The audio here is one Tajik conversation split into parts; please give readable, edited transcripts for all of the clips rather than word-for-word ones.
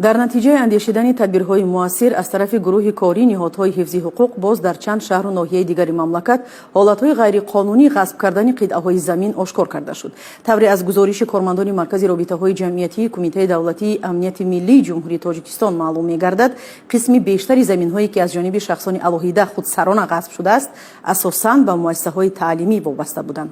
Дар натиҷаи андешидани тадбирҳои муассир аз тарафи гурӯҳи корӣ ниҳодҳои ҳифзи ҳуқуқ боз дар чанд шаҳру ноҳияи дигари мамлакат ҳолатҳои ғайриқонунӣ ғасб кардани қитъаҳои замин ошкор карда шуд. Тавре аз гузориши кормандони Маркази робитаҳои ҷамъиятии Кумитаи давлатии амнияти миллии Ҷумҳурии Тоҷикистон маълум мегардад, қисми бештари заминҳое, ки аз ҷониби шахсони алоҳида худсарона ғасб шудааст, асосан ба муассисаҳои таълимӣ вобаста буданд.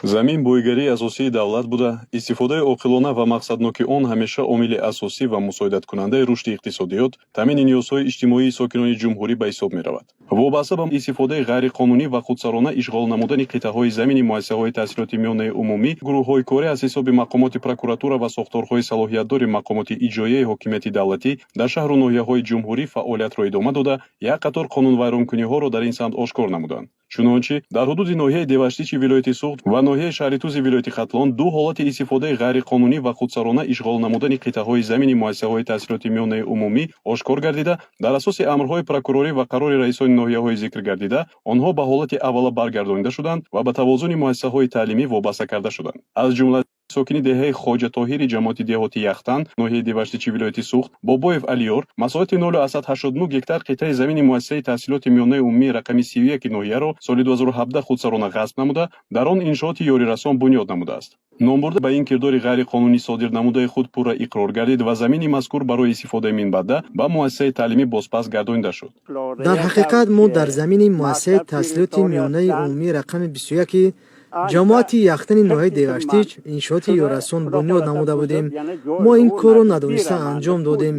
Замин бойгарии асосии давлат буда, истифодаи оқилона ва мақсадноки он ҳамеша омили асосӣ ва мусоидаткунандаи рушди иқтисодиёт, таъмини ниёзҳои иҷтимоии сокинони ҷумҳурӣ ба ҳисоб меравад. Вобаста ба истифодаи ғайриқонунӣ ва худсарона ишғол намудани қитъаҳои замини муассисаҳои таҳсилоти миёнаи умумӣ, гурӯҳҳои корӣ аз ҳисоби мақомоти прокуратура ва сохторҳои салоҳиятдори мақомоти иҷроияи ҳокимияти давлатӣ дар шаҳру ноҳияҳои ҷумҳурӣ фаъолиятро идома дода, як қатор қонунвайронкуниҳоро дар ин самт ошкор намуданд. Чунончи, дар ҳудуди ноҳияи Деваштичи вилояти Суғд ва ноҳияи Шаҳритузи вилояти Хатлон ду ҳолати истифодаи ғайриқонунӣ ва худсарона ишғол намудани қитъаҳои замини муассисаҳои таҳсилоти миёнаи умумӣ ошкор гардида, дар асоси амрҳои прокурорӣ ва қарори раисони ноҳияҳои зикр гардида, онҳо ба ҳолати аввала баргардонида шуданд ва ба тавозуни муассисаҳои таълимӣ вобаста карда шуданд. Аз ҷумла, сокини деҳаи Хоҷатоҳири ҷамоати деҳоти Яхтан ноҳияи Деваштичи вилояти Суғд Бобоев Алиёр масоҳати 0,89 гектар қитъаи замини муассисаи таҳсилоти миёнаи умумии рақами 31 ноҳияро соли 2017 худсарона ғасб намуда, дар он иншооти ёрирасон бунёд намудааст. Номбурда ба ин кирдори ғайриқонунӣ содир намудаи худ пурра иқрор гардид ва замини мазкур барои истифодаи минбаъда ба муассисаи таълимӣ бозпас гардонида шуд. Дар ҳақиқат, мо дар замини муассисаи таҳсилоти миёнаи умумии рақами 21 ҷамоати Яхтани ноҳияи Деваштич иншооти ёррасон бунёд намуда будем. Мо ин корро надониста анҷом додем.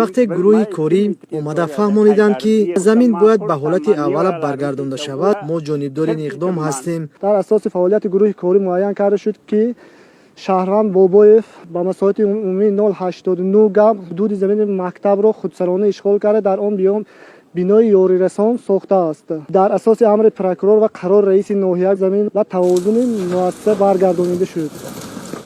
Вақте гурӯҳи корӣ омада фаҳмониданд, ки замин бояд ба ҳолати аввала баргардонда шавад, мо ҷонибдори ин иқдом ҳастем. Дар асоси фаъолияти гурӯҳи корӣ муайян карда шуд, ки шаҳрванд Бобоев ба масоҳати умумии 0,89 га ҳудуди замини мактабро худсарона ишғол карда, дар он бинои ёрирасон сохтааст. Дар асоси амри прокурор ва қарори раиси ноҳия замин ба тавозуни муассиса баргардонида шуд.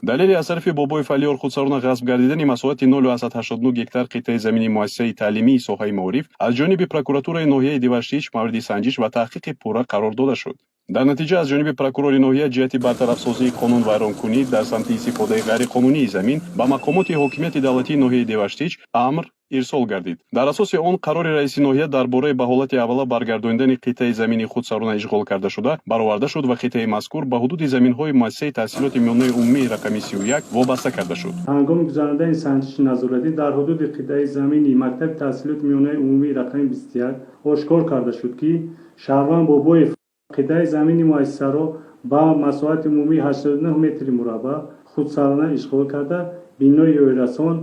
Далели аз тарафи Бобоев Алиёр худсарона ғасб гардидани масоҳати 0,89 гектар қитъаи замини муассисаи таълимии соҳаи маориф аз ҷониби прокуратураи ноҳияи Деваштич мавриди санҷиш ва таҳқиқи пурра қарор дода шуд. Дар натиҷа, аз ҷониби прокурори ноҳия ҷиҳати бартарафсозии қонунвайронкунӣ дар самти истифодаи ғайриқонунии замин ба мақомоти ҳокимияти давлатии ноҳияи Деваштич амр ирсол гардид. Дар асоси он қарори раиси ноҳия дар бораи ба ҳолати аввала баргардонидани қитъаи замини худсарона ишғол карда шуда бароварда шуд ва қитъаи мазкур ба ҳудуди заминҳои муассисаи таҳсилоти миёнаи умумии рақами 31 вобаста карда шуд. Ҳангоми гузаронидани санҷиши назоратӣ дар ҳудуди қитъаи замини мактаби таҳсилоти миёнаи умумии рақами 21 ошкор карда шуд, ки шаҳрванд Бобоев қитъаи замини муассисаро ба масоҳати умумии 89 метри мураббаъ худсарона ишғол карда, бинои ёрирасон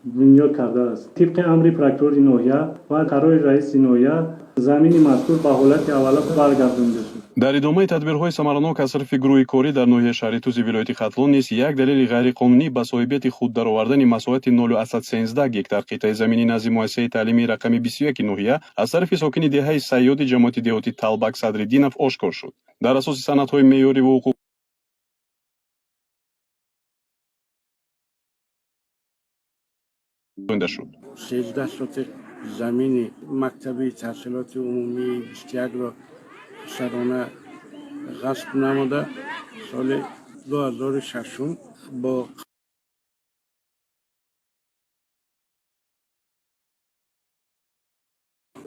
бунёд кардааст. Тибқи амри прокурори ноҳия ва қарори раиси ноҳия замини мазкур ба ҳолати аввала баргардонида шуд. Дар идомаи тадбирҳои самаранок аз тарафи гурӯҳи корӣ дар ноҳияи Шаҳритузи вилояти Хатлон низ як далели ғайриқонунӣ ба соҳибияти худ даровардани масоҳати 0,13 гектар қитъаи замини назди муассисаи таълимии рақами 21 ноҳия аз тарафи сокини деҳаи Сайёди ҷамоати деҳоти Талбак Садриддинов ошкор шуд. Дар асоси санадҳои меъёриву ҳуқуқ шуд. 13 сотих замини мактаби таҳсилоти умумии 21-ро сарона ғасб намуда, соли 2006 бо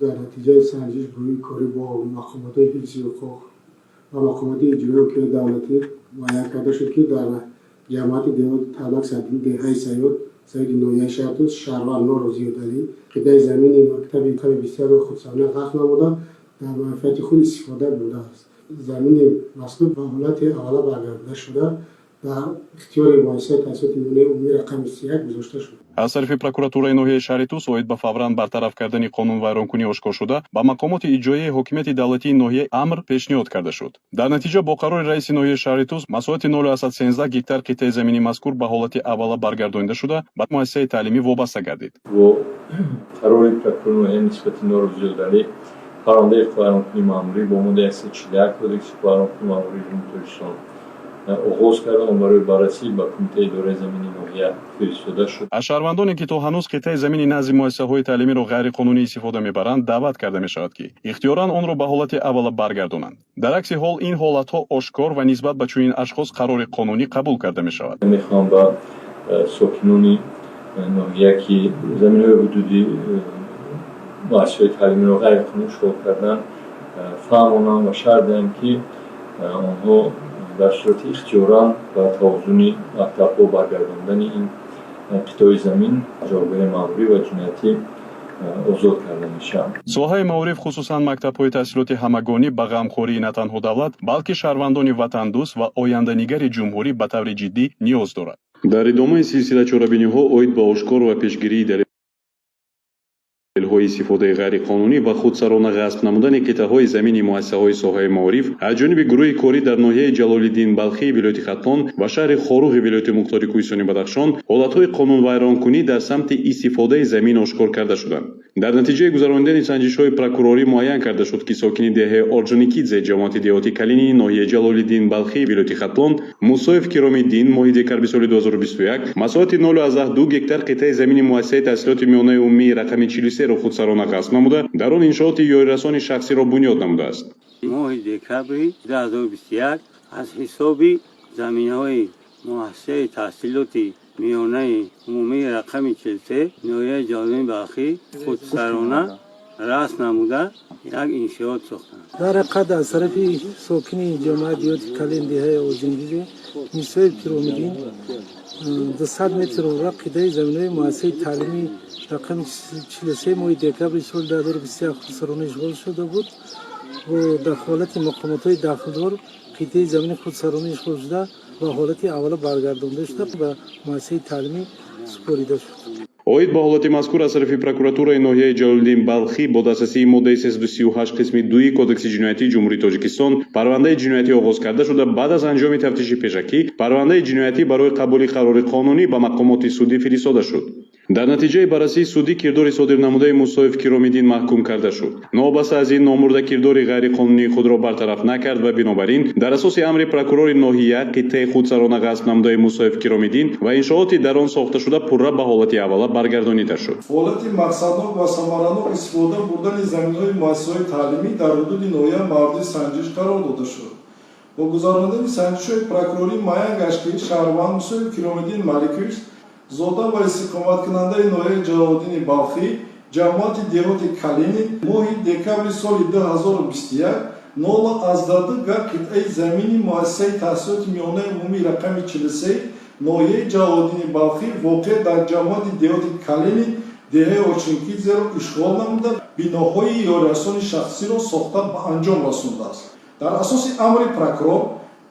Дар натиҷаи санҷиш гурӯҳи корӣ бо мақомотҳои ҳифзи ҳуқуқ ва мақомоти иҷроии ҳокимияти давлатӣ муайян карда шуд, ки дар ҷамоати деҳоти Талбак Садриддин, деҳаи Сайёд, сайёди ноҳияи Шаҳритуз шаҳрванд Норозиёдалӣ қитъаи замини мактаби рақами 21-ро худсарона ғасб намуда, дар манфиати худ истифода бурдааст. Замини маслуб ба ҳолати аввала баргардонида шуда, дар ихтиёри муассисаи таҳсилоти миёнаи умумии рақами 31 гузошта шуд. Аз тарафи прокуратураи ноҳияи Шаҳритуз оид ба фавран бартараф кардани қонунвайронкунӣ ошкоршуда ба мақомоти иҷроияи ҳокимияти давлатии ноҳия амр пешниҳод карда шуд. Дар натиҷа, бо қарори раиси ноҳияи Шаҳритуз масоҳати 0,13 гектар қитъаи замини мазкур ба ҳолати аввала баргардонида шуда, ба муассисаи таълимӣ вобаста гардид. Бо қарори прокурори ноҳия нисбати Норозиёдалӣ парвандаи ҳуқуқвайронкунии маъмурӣ бо моддаи 141 Кодекси ҳуқуқвайронкунии маъмурии Ҷумҳурии Тоҷикистон оғоз карда, он барои баррасӣ ба Кумитаи идораи замини ноҳия фиристода шуд. Аз шаҳрвандоне, ки то ҳанӯз қитъаи замини назди муассисаҳои таълимиро ғайриқонунӣ истифода мебаранд, даъват карда мешавад, ки ихтиёран онро ба ҳолати аввала баргардонанд. Дар акси ҳол, ин ҳолатҳо ошкор ва нисбат ба чунин ашхос қарори қонунӣ қабул карда мешавад. Мехоҳам ба Сокинони ноҳия, ки заминҳои ҳудуди муассисаҳои таълимиро ғайриқонунӣ ишғол карданд, фаҳмонам ва шарҳ диҳам, ки онҳо дар сурати ихтиёран ба тавозуни мактабҳо баргардондани ин қитъаи замин, ҷавобгарии маъмурӣ ва ҷиноятӣ озод карда мешаванд. Соҳаи маориф, хусусан мактабҳои таҳсилоти ҳамагонӣ, ба ғамхории на танҳо давлат, балки шаҳрвандони ватандӯст ва оянданигари ҷумҳурӣ ба таври ҷиддӣ ниёз дорад. Дар идомаи силсила чорабиниҳо оид ба ошкор ва пешгирии далелҳои истифодаи ғайриқонунӣ ва худсарона ғасб намудани қитъаҳои замини муассисаҳои соҳаи маориф аз ҷониби гурӯҳи корӣ дар ноҳияи Ҷалолиддин Балхии вилояти Хатлон ва шаҳри Хоруғи вилояти мухтори Кӯҳистони Бадахшон ҳолатҳои қонунвайронкунӣ дар самти истифодаи замин ошкор карда шуданд. Дар натиҷаи гузаронидани санҷишҳои прокурорӣ муайян карда шуд, ки сокини деҳаи Орҷоникидзе, ҷамоати деҳоти Калинини ноҳияи Ҷалолиддин Балхии вилояти Хатлон Мусоев Киромиддин моҳи декабри соли 2021 масоҳати 0,2 гектар қитъаи замини муассисаи таҳсилоти миёнаи умумии рақами 43-ро худсарона ғасб намуда, дар он иншооти ёрирасони шахсиро бунёд намудааст. Моҳи декабри 2021 аз ҳисоби заминҳои муассисаи таҳсилоти миёнаи умумии рақами 43 ноҳияи Ҷалолиддини Балхӣ худсарона ғасб намуда, як иншоот сохтанд. Дар ҳақиқат, аз тарафи сокини ҷамоати деҳоти Калин, деҳаи Орҷоникидзе Мусоев Киромиддин 200 метр мураббаъ қитъаи заминаи муассисаи таълимии рақами 43 моҳи декабри соли 2021 худсарона ишғол шуда буд. Бо дахолати мақомотҳои дахлдор қитъаи замини худсарона ишғол шуда ба ҳолати аввала баргардонда шуда, ба муассисаи таълимӣ супорида шуд. Оид ба ҳолати мазкур аз тарафи прокуратураи ноҳияи Ҷалолиддин Балхӣ бо дастрасии моддаи 338 қисми 2 Кодекси ҷиноятии Ҷумҳурии Тоҷикистон парвандаи ҷиноятӣ оғоз карда шуда, баъд аз анҷоми тафтиши пешакӣ парвандаи ҷиноятӣ барои қабули қарори қонунӣ ба мақомоти судӣ фиристода шуд. Дар натиҷаи баррасии судӣ кирдори содирнамудаи Мусоев Киромиддин маҳкум карда шуд. Новобаста аз ин, номбурда кирдори ғайриқонунии худро бартараф накард ва бинобар ин дар асоси амри прокурори ноҳия қитъаи худсарона ғасб намудаи Мусоев Киромиддин ва иншооти дар он сохташуда пурра ба ҳолати аввала баргардонида шуд. Ҳолати мақсаднок ва самаранок истифода бурдани заминҳои муассисаҳои таълимӣ дар ҳудуди ноҳия мавриди санҷиш қарор дода шуд. Бо гузаронидани санҷишҳои прокурорӣ муайян гашт, ки шаҳрванд Мусоев Киромиддин Маликович, зода ва истиқоматкунандаи ноҳияи Ҷалолиддини Балхӣ, ҷамоати деҳоти Калинин, моҳи декабри соли 2021 0,2 га қитъаи замини муассисаи таҳсилоти миёнаи умумии рақами 43 ноҳияи Ҷалолиддини Балхӣ, воқеъ дар ҷамоати деҳоти Калинин, деҳаи Орҷоникидзеро ишғол намуда, биноҳои ёрирасони шахсиро сохта ба анҷом расондааст. Дар асоси амри прокурор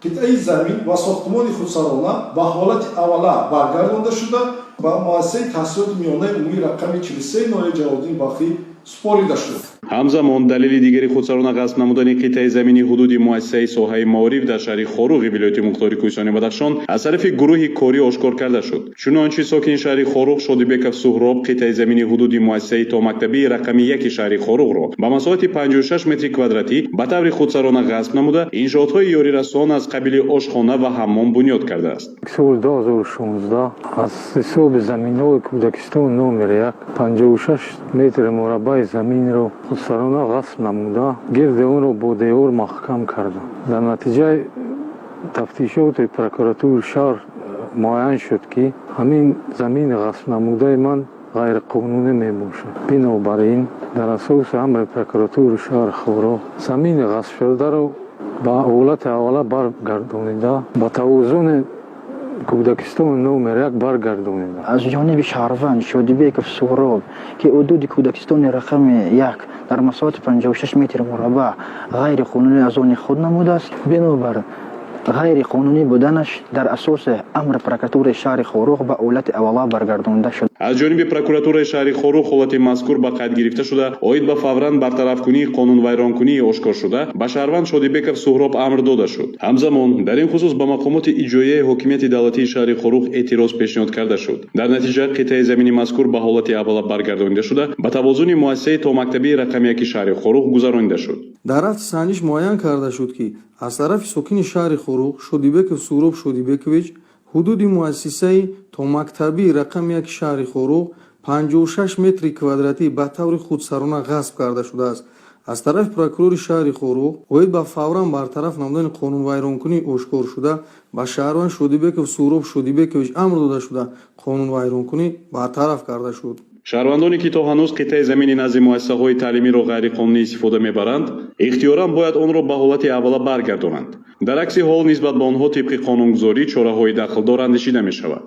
қитъаи замин ва сохтмони худсарона ба ҳолати аввала баргардонда шуда, ба муассисаи таҳсилоти миёнаи умумии рақами 43 ноҳияи Ҷалолиддини Балхӣ супорида шуд. Ҳамзамон далели дигари худсарона ғасб намудани қитъаи замини ҳудуди муассисаи соҳаи маориф дар шаҳри Хоруғи вилояти мухтори Кӯҳистони Бадахшон аз тарафи гурӯҳи корӣ ошкор карда шуд. Чунончи, сокини шаҳри Хоруғ Шодибеков Суҳроб қитъаи замини ҳудуди муассисаи томактабии рақами 1 шаҳри Хоруғро ба масоҳати 56 метри квадратӣ ба таври худсарона ғасб намуда, иншоотҳои ёрирасон аз қабили ошхона ва ҳаммом бунёд кардааст. Соли 2016 аз ҳисоби заминҳои кӯдакистон номер 1 56 метри мураббаи заминро худсарона ғасб намуда, гирди онро бо девор маҳкам кардам. Дар натиҷаи тафтишоти прокуратураи шаҳр муайян шуд, ки ҳамин замини ғасбнамудаи ман ғайриқонунӣ мебошад. Бинобар ин, дар асоси амри прокуратураи шаҳри Хоруғ замини ғасбшударо ба ҳолати аввала баргардонида, ба тавозуни кӯдакистони номер 1 баргардонида. Аз ҷониби шаҳрванд Шодибеков Суҳроб, ки ҳудуди кӯдакистони рақами 1 дар масоҳати 56 метри мураббаъ ғайриқонунӣ аз они худ намудааст, бинобар ғайриқонунӣ буданаш дар асоси амри прокуратураи шаҳри Хоруғ ба ҳолати аввала баргардонида шуд. Аз ҷониби прокуратураи шаҳри Хоруғ ҳолати мазкур ба қайд гирифта шуда, оид ба фавран бартарафкунии қонунвайронкунии ошкоршуда ба шаҳрванд Шодибеков Суҳроб амр дода шуд. Ҳамзамон дар ин хусус ба мақомоти иҷроияи ҳокимияти давлатии шаҳри Хоруғ эътироз пешниҳод карда шуд. Дар натиҷа қитъаи замини мазкур ба ҳолати аввала баргардонида шуда, ба тавозуни муассисаи томактабии рақами 1 шаҳри Хоруғ гузаронида шуд. Дар рафти санҷиш муайян карда шуд, ки аз тарафи сокини шаҳри Хоруғ Шодибеков Суҳроб Шодибекович ҳудуди муассисаи томактабии рақами 1 шаҳри Хоруғ 56 метри квадратӣ ба таври худсарона ғасб карда шудааст. Аз тарафи прокурори шаҳри Хоруғ оид ба фавран бартараф намудани қонунвайронкунии ошкоршуда ба шаҳрванд Шодибеков Суҳроб Шодибекович амр дода шуда, қонунвайронкунӣ бартараф карда шуд. Шаҳрвандоне, ки то ҳанӯз қитъаи замини назди муассисаҳои таълимиро ғайриқонунӣ истифода мебаранд, ихтиёран бояд онро ба ҳолати аввала баргардонанд. Дар акси ҳол нисбат ба онҳо тибқи қонунгузорӣ чораҳои дахлдор андешида мешавад.